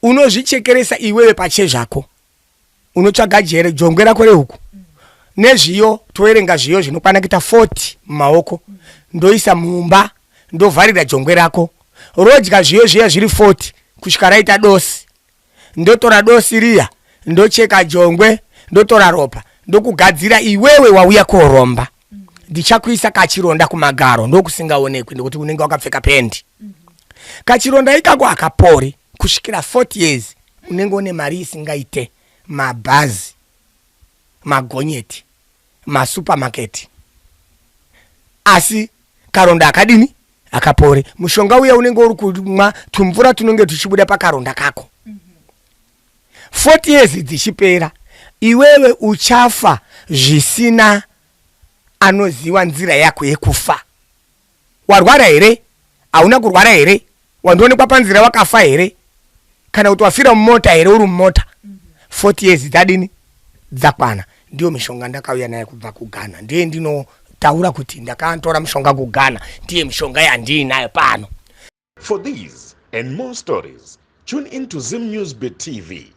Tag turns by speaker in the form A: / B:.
A: Unozvichekeresa iwewe pachezvako. Unotsvaga jere jongwe rako rehuku nezviyo, toverenga zviyo zvinokwana kuita 40 mumaoko, ndoisa mumba, ndovharira jongwe rako, rodya zviyo zviya zviri 40 kusvika raita dosi. Ndotora dosi riya, ndocheka jongwe, ndotora ropa, ndokugadzira iwewe wauya koromba. Ndichakuisa kachironda kumagaro, ndokusingaonekwi nekuti unenge wakapfeka pendi. Kachironda ikako hakapori kusvikira 40 years. Unenge une mari isingaite, mabhazi, magonyeti, masupamaketi, asi karonda akadini? Akapore. Mushonga uya unenge uri kumwa, tumvura tunenge tuchibuda pakaronda kako. 40 years dzichipera, iwewe uchafa zvisina anoziva nzira yako yekufa. Warwara here? Hauna kurwara here? Wandionekwa panzira wakafa here? Kana kuti wafira mumota here? Uri mumota, 40 years dzadini? Dzakwana. Ndiyo mishonga ndakauya nayo kubva kuGhana. Ndiye ndinotaura kuti ndakatora mushonga kuGhana, ndiye mishonga yandiinayo pano.
B: For these and more stories, tune in to Zim News Bit TV.